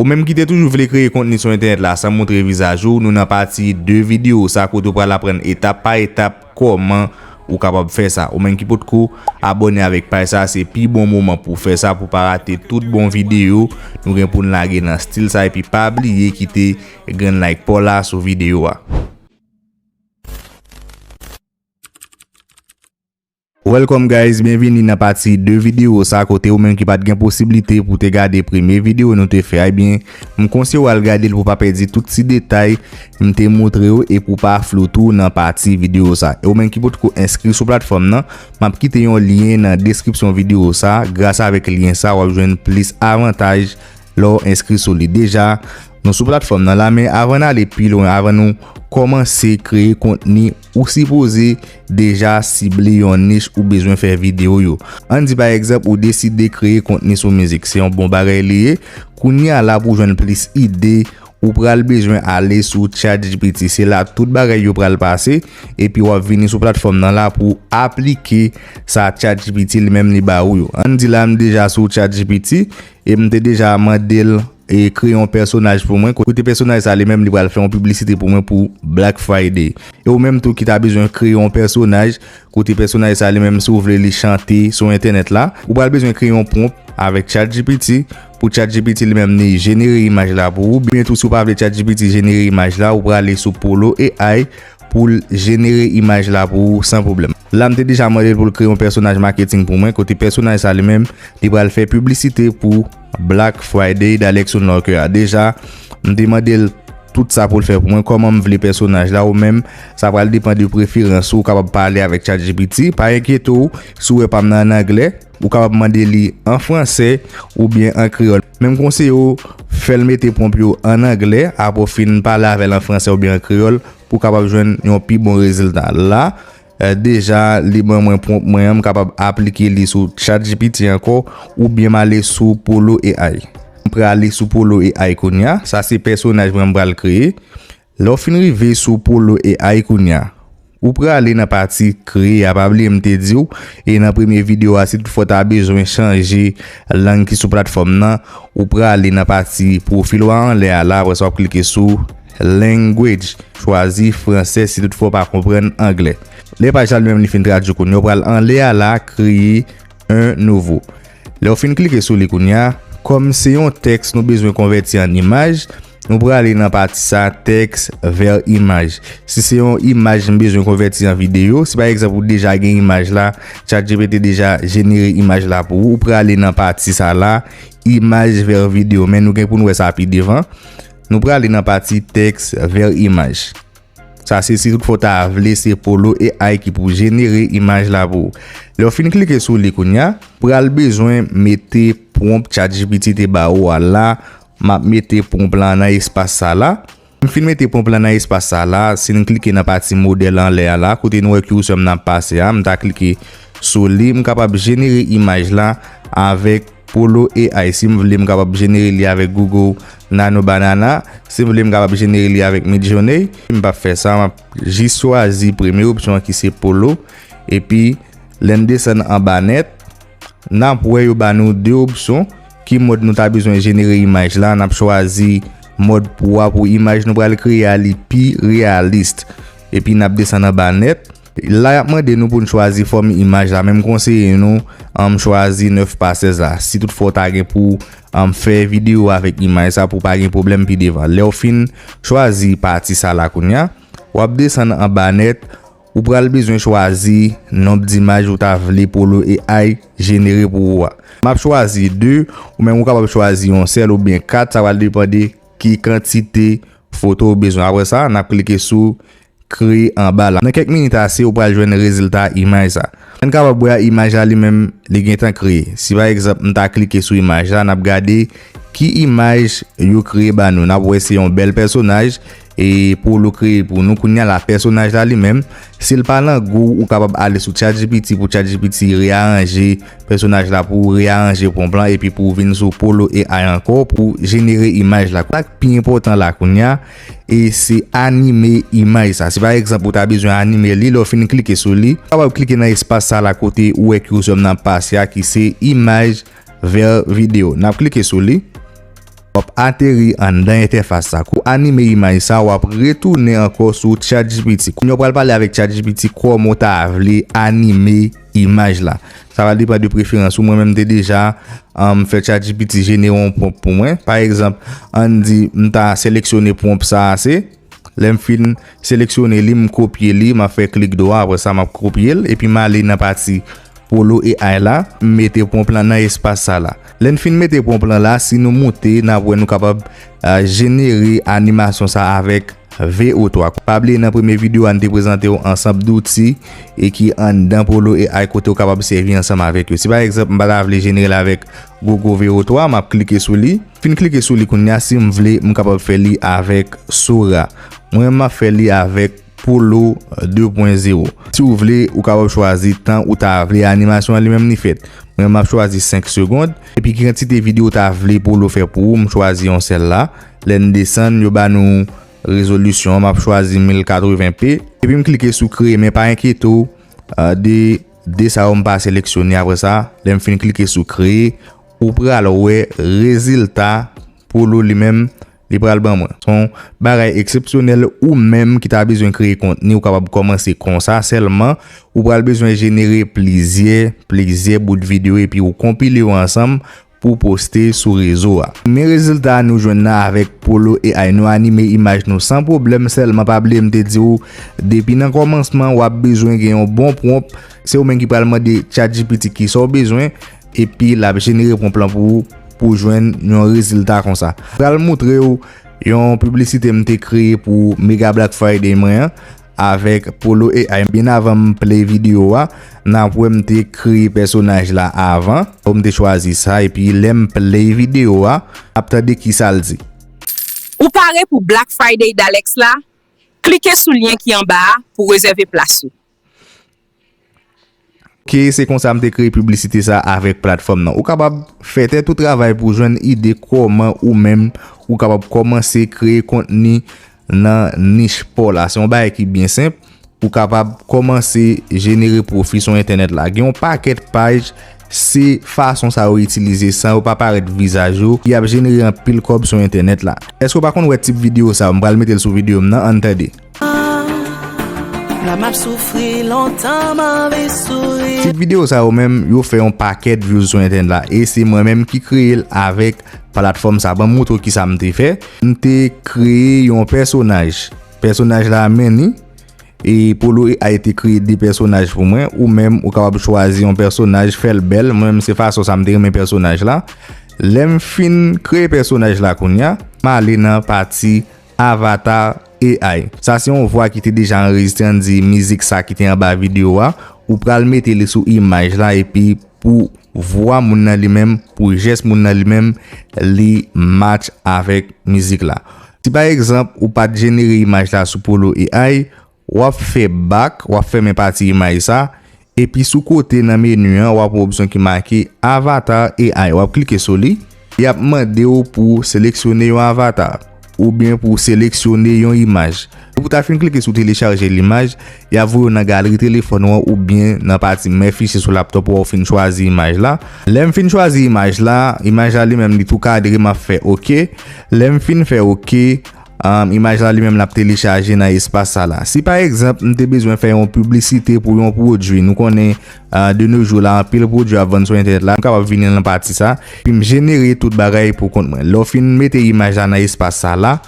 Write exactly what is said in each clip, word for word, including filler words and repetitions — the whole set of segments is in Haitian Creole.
Ou menm ki te toujou vle kreye kontni sou entènèt la san montre vizaj ou, nou nan pati de videyo sa kote w pral aprann etap pa etap kòman ou kapab fè sa. Ou menm ki potko abòne avèk paj sa, se pi bon moman pou w fè sa pou w pa rate tout bon videyo nou gen pou n lage nan stil sa. Epi pa bliye kite grenn like pa w la sou videyo a. Welcome guys, byenvini nan pati de videyo sa kote ou menm ki pa t gen posiblite pou te gade premye videyo nou te fè a, ebyen, m konseye w al gade l pou w pa pèdi tout ti detay m te montre w e pou w pa flou tou nan pati videyo sa. E ou menm ki potko enskri sou platfòm nan, m ap kite yon lyen nan deskripsyon videyo sa. Gras avèk lyen sa, w ap jwenn plis avantaj lè w enskri sou li. Deja, nou sou platfòm nan la, men avan n ale pi lwen, avan nou kòmanse kreye kontni, ou sipoze deja sible yon nich ou bezwen fè videyo yo. Ann di pa egzanp ou deside kreye kontni sou mizik, se yon bon bagay li ye. Kounye a la pou w jwenn plis ide, ou pral bezwen ale sou ChatGPT. Se la tout bagay yo pral pase, epi w ap vini sou platfòm nan la pou w aplike sa ChatGPT li menm li ba ou yo. Ann di la m deja sou ChatGPT, e m te deja mande l e kreye yon pèsonaj pou mwen. Kote pèsonaj sa li menm li pral fè yon piblisite pou mwen pou Black Friday. E ou menm tou ki ta bezwen kreye yon pèsonaj, kote pèsonaj sa li menm si w vle li chante sou entènèt la, ou pral bezwen kreye yon prompt avèk ChatGPT pou ChatGPT li menm li jenere imaj la pou ou. Byen tou si w pa vle ChatGPT jenere imaj la, ou prale sou Polo A I pou l jenere imaj la pou ou san pwoblèm. La m te deja mande l pou l kreye yon pèsonaj maketing pou mwen, kote pèsonaj sa li menm li pral fè piblisite pou Black Friday d'Alex Norker a. Deja, m te mande l tout sa pou l fè pou mwen, kòman m vle pèsonaj la, ou menm, sa pral depann de preferans ou, ou kapab pale avèk ChatGPT. Pa enkyete w, si w wè pa m nan an anglè, ou kapab mande li an fransè oubyen an kreyòl. Men m konseye w fè l mete prompt yo an anglè, apre w fin pale avè l an fransè oubyen an kreyòl, pou w kapab jwenn yon pi bon rezilta. La, eh, deja, li ban mwen prompt mwen an, m kapab aplike li sou ChatGPT ankò, oubyen m ale sou Polo A I. M prale sou Polo A I kounye a. Sa se pèsonaj mwen m pral kreye. Lè w fin rive sou Polo A I kounye a, ou prale nan pati kreye a. Pa bliye m te di w, e nan premye videyo a, si toutfwa w ta bezwen chanje lang ki sou platfòm nan, ou prale nan pati pwofil ou a anlè a la, apre sa w ap klike sou language, chwazi fransè si toutfwa w pa konprann anglè. Lè paj la li menm li fin tradui kounye a, ou pral anlè a la, kreye un nouveau. Lè w fin klike sou li kounye a, kòm se yon tèks nou bezwen konvèti an imaj, nou prale nan pati sa, tèks vè imaj. Si se yon imaj m bezwen konvèti an videyo, si pa egzanp ou deja gen imaj la, ChatGPT deja jenere imaj la pou ou, ou prale nan pati sa la, imaj vè videyo. Men nou gen pou n wè sa pi devan. Nou prale nan pati tèks vè imaj. Sa se si toutfwa w ta vle se Polo A I ki pou jenere imaj la pou ou. Lè w fin klike sou li kounye a, pral bezwen mete prompt ChatGPT te ba ou a la. M ap mete prompt la nan espas sa la. M fin mete prompt la nan espas sa la, si n klike nan pati modèl anlè a la, kote nou wè cursor m nan ap pase a, m ta klike sou li, m kapab jenere imaj la avèk Polo A I. Si m vle, m kapab jenere li avèk Google Nano Banana. Si m vle, m kapab jenere li avèk Midjourney. M p ap fè sa, m ap jis chwazi premye opsyon an ki se Polo. Epi, lè n desann anba nèt, n ap wè yo ba nou de opsyon. Ki mòd nou ta bezwen jenere imaj la? N ap chwazi mòd Pro a pou imaj nou pral kreye a li pi reyalis. Epi n ap desann anba nèt. La, y ap mande nou pou n chwazi fòm imaj la, men m konseye nou, um, chwazi nèf pa sèz la. Si toutfwa w ta gen pou, um, fè videyo avèk imaj sa, pou w pa gen pwoblèm pi devan. Lè w fin chwazi pati sa la kounye a, w ap desann anba nèt, ou pral bezwen chwazi nonb d imaj ou ta vle Polo A I jenere pou ou a. M ap chwazi de, ou menm ou kapab chwazi yon sèl oubyen kat, sa pral depann de ki kantite foto ou bezwen. Apre sa, n ap klike sou kreye anba la. Nan kèk minit ase, ou pral jwenn rezilta imaj sa. N kapab wè imaj la li menm, li gentan kreye. Si pa egzanp, m ta klike sou imaj la, n ap gade ki imaj yo kreye ba nou. N ap wè se yon bèl pèsonaj, e Polo kreye pou nou. Kounye a la, pèsonaj la li menm, si l pa nan gou, ou kapab ale sou ChatGPT pou ChatGPT reyaranje pèsonaj la, pou reyaranje prompt lan, epi pou vin sou Polo A I ankò pou jenere imaj la. Sa k pi enpòtan la kounye a, e se anime imaj sa. Si pa egzanp ou ta bezwen anime li, lè w fin klike sou li, ou kapab klike nan espas sa la kote ou wè cursor m nan ap pase a ki se imaj vè videyo. N ap klike sou li. W ap ateri anndan entèfas sa. Kou w anime imaj sa, w ap retounen ankò sou ChatGPT. Kounye a w pral pale avèk ChatGPT kòman w ta vle anime imaj la. Sa va depann de preferans ou. Mwen menm, m te deja, um, fè ChatGPT jenere yon pwonp pou mwen. Pa egzanp, ann di m ta seleksyone pwonp sa a se, lè m fin seleksyone li, m kopye li, m ap fè klik dwa, apre sa m ap kopye l, epi m ale nan pati Polo A I la, m mete pwonp lan nan espas sa la. Lè n fin mete pwonp lan la, si nou moute, n ap wè nou kapab, ah, jenere animasyon sa avèk V O twa. Pa bliye nan premye videyo a, n te prezante w ansanm douti e ki anndan Polo A I kote w kapab sèvi ansanm avèk yo. Si pa egzanp, m pa ta vle jenere l avèk Gogo V O twa, m ap klike sou li. Fin klike sou li kounye a, si m vle, m kapab fè li avèk Sora. Mwen, m ap fè li avèk Polo de pwen zewo. Si w vle, ou kapab chwazi tan ou ta vle animasyon an li menm li fèt. Mwen, m ap chwazi senk segonn. Epi ki kantite videyo w ta vle Polo fè pou ou, m chwazi yon sèl la. Lè n desann, yo ba nou rezolisyon an, m ap chwazi mil katreven P. Epi m klike sou kreye, men pa enkyete w, ah, de, de sa yo m pa seleksyone. Apre sa, lè m fin klike sou kreye, ou pral wè rezilta Polo li menm, li pral ban mwen. Se yon bagay eksepsyonèl, ou menm ki ta bezwen kreye kontni, ou kapab kòmanse konsa, sèlman ou pral bezwen jenere plizyè, plizyè bout videyo epi ou konpile yo ansanm pou poste sou rezo a. Men rezilta a nou jwenn nan avèk Polo A I, nou anime imaj nou san pwoblèm, sèlman pa bliye m te di w, depi nan kòmansman, w ap bezwen gen yon bon pwonp. Se ou menm ki pral mande ChatGPT kisa w bezwen, epi l ap jenere pwonp lan pou ou, pou w jwenn yon rezilta konsa. Pral montre w yon piblisite m te kreye pou Mega Black Friday mwen an avèk Polo A I. Byen avan m play videyo a, n ap wè m te kreye pèsonaj la avan. M te chwazi sa, epi lè m play videyo a, n ap tande kisa l di. Ou pare pou Black Friday Dalex la? Klike sou lyen ki anba a pou rezève plas ou. Ok, se konsa m te kreye piblisite sa avèk platfòm nan. Ou kapab fè tèt ou travay pou jwenn ide kòman ou menm ou kapab kòmanse kreye kontni nan nich pa w la. Se yon bagay ki byen senp. Ou kapab kòmanse jenere pwofi sou entènèt la. Gen yon pakèt paj, se fason sa yo itilize san yo pa parèt vizaj yo, y ap jenere anpil kòb sou entènèt la. Èske w pa konn wè tip videyo sa yo? M pral mete l sou videyo m nan, ann tande. La m ap soufri lontan, m anvi souri. Tip videyo sa yo menm, yo fè yon pakèt views sou entènèt la. E se mwen menm ki kreye l avèk platfòm sa. Ban m montre w kisa m te fè. M te kreye yon pèsonaj. Pèsonaj la Manny. E Polo A I te kreye de pèsonaj pou mwen. Ou menm, ou kapab chwazi yon pèsonaj, fè l bèl. Mwen menm, se fason sa m te renmen pèsonaj la. Lè m fin kreye pèsonaj la kounye a, m ale nan pati Avatar A I. Sa se yon vwa ki te deja anrejistre, ann di mizik sa ki te anba videyo a. Ou pral mete li sou imaj la epi pou vwa moun nan li menm, pou jès moun nan li menm, li match avèk mizik la. Si pa egzanp, ou pa t jenere imaj la sou Polo A I, w ap fè back, w ap fèmen pati imaj sa, epi sou kote nan meni an, w ap wè opsyon ki make Avatar A I. W ap klike sou li. Y ap mande w pou seleksyone yon avatar oubyen pou seleksyone yon imaj. Depi w ta fin klike sou telechaje limaj, y ap voye w nan galri telefòn ou an oubyen nan pati men fichye sou laptòp ou a, w fin chwazi imaj la. Lè m fin chwazi imaj la, imaj la li menm li tou kadre, m ap fè oke. Lè m fin fè oke, um, imaj la li menm l ap telechaje nan espas sa la. Si pa egzanp, m te bezwen fè yon piblisite pou yon pwodui, nou konnen, ah, de nos jours la, anpil pwodui ap vann sou entènèt la, m kapab vini nan pati sa, epi m jenere tout bagay pou kont mwen. Lè w fin mete imaj la nan espas sa la,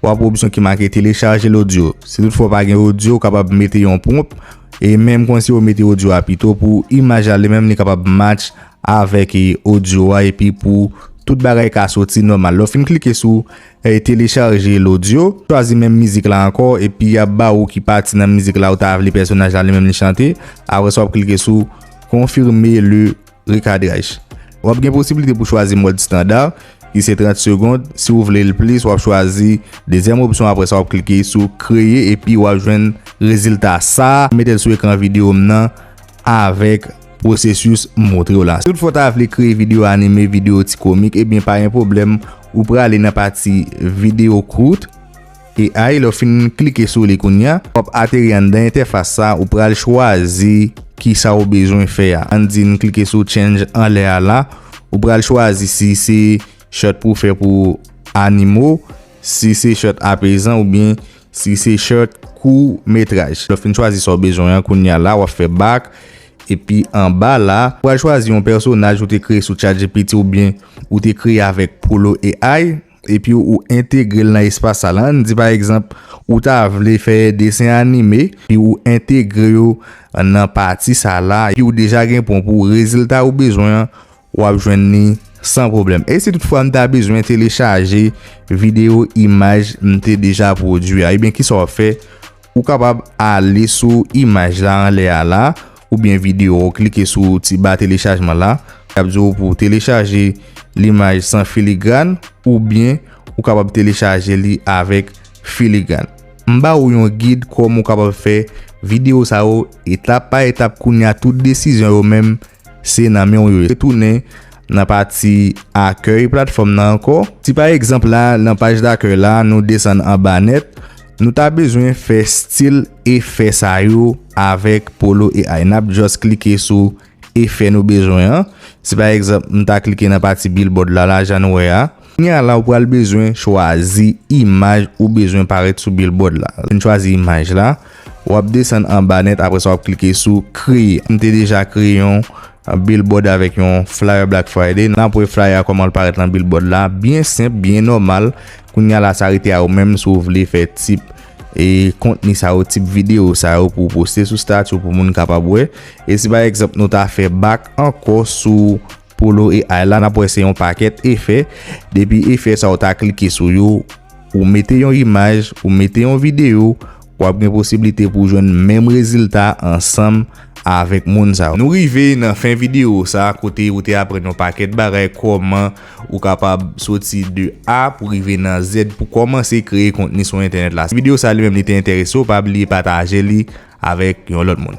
w ap wè opsyon ki make telechaje lodyo. Si toutfwa w pa gen odyo, w kapab mete yon pwonp, e menm konsi w mete odyo a pito pou imaj la li menm li kapab match avèk, e, odyo a, epi pou tout bagay ka soti nòmal. Lè w fin klike sou, e, telechaje lodyo, chwazi menm mizik la ankò, epi y ap ba ou ki pati nan mizik la ou ta vle pèsonaj la li menm li chante. Apre sa, w ap klike sou konfime le rekadraj. W ap gen posiblite pou chwazi mòd estanda, ki se trant segonn. Si w vle l plis, w ap chwazi dezyèm opsyon. Apre sa, w ap klike sou kreye, epi w ap jwenn rezilta sa. Mete l sou ekran videyo m nan avèk pwosesis m montre w la. Si toutfwa w ta vle kreye videyo anime, videyo ti komik, ebyen pa gen pwoblèm, ou prale nan pati videyo kout A I, lè w fin klike sou li kounye a, w ap ateri anndan entèfas sa, ou pral chwazi kisa w bezwen fè a. Ann di n klike sou change anlè a la, ou pral chwazi si se short pou w fè pou animo, si se short apezan oubyen si se short kout metraj. Lè w fin chwazi sa w bezwen an, kounye a la, w ap fè back. Epi anba la, ou pral chwazi yon pèsonaj ou te kreye sou ChatGPT oubyen ou te kreye avèk Polo A I. Epi ou entegre l nan espas sa la. Ann di pa egzanp, ou ta vle fè desen anime, epi ou entegre yo nan pati sa la, epi ou deja gen pwonp ou, rezilta ou bezwen an, w ap jwenn li san pwoblèm. E si toutfwa m ta bezwen telechaje videyo, imaj m te deja pwodui a, ebyen, kisa w ap fè? Ou kapab ale sou imaj la anlè a la, oubyen videyo, w klike sou ti ba telechajman la. Y ap di w pou w telechaje limaj san filigran, oubyen ou kapab telechaje li avèk filigran. M ba ou yon gid kòman ou kapab fè videyo sa yo etap pa etap. Kounye a, tout desizyon yo menm, se nan men w yo ye. Retounen nan pati akèy platfòm nan ankò. Si pa egzanp la, nan paj dakèy la, nou desann anba nèt, nou ta bezwen fè stil efè sa yo avèk Polo A I. N ap just klike sou efè nou bezwen an. Si pa egzanp, m ta klike nan pati billboard la, la, jan nou wè a. Kounye a la, ou pral bezwen chwazi imaj ou bezwen parèt sou billboard la. Fin chwazi imaj la, w ap desann anba nèt, apre sa w ap klike sou kreye. M te deja kreye yon billboard avèk yon flyer Black Friday. N ap wè flyer a kòman l parèt nan billboard la. Byen senp, byen nòmal. Kounye a la, sa rete a ou menm si w vle fè tip e kontni sa yo, tip videyo sa yo pou w poste sou stati w pou moun kapab wè. E si pa egzanp nou ta fè back ankò sou Polo A I la, n ap wè se yon pakèt efè. Depi efè sa yo ta klike sou yo, ou mete yon imaj, ou mete yon videyo, w ap gen posiblite pou w jwenn menm rezilta ansanm avèk moun sa yo. Nou rive nan fen videyo sa kote ou te aprann yon pakèt bagay kòman ou kapab soti de A pou rive nan Z pou kòmanse kreye kontni sou entènèt la. Si videyo sa li menm li te enterese w, pa bliye pataje li avèk yon lòt moun.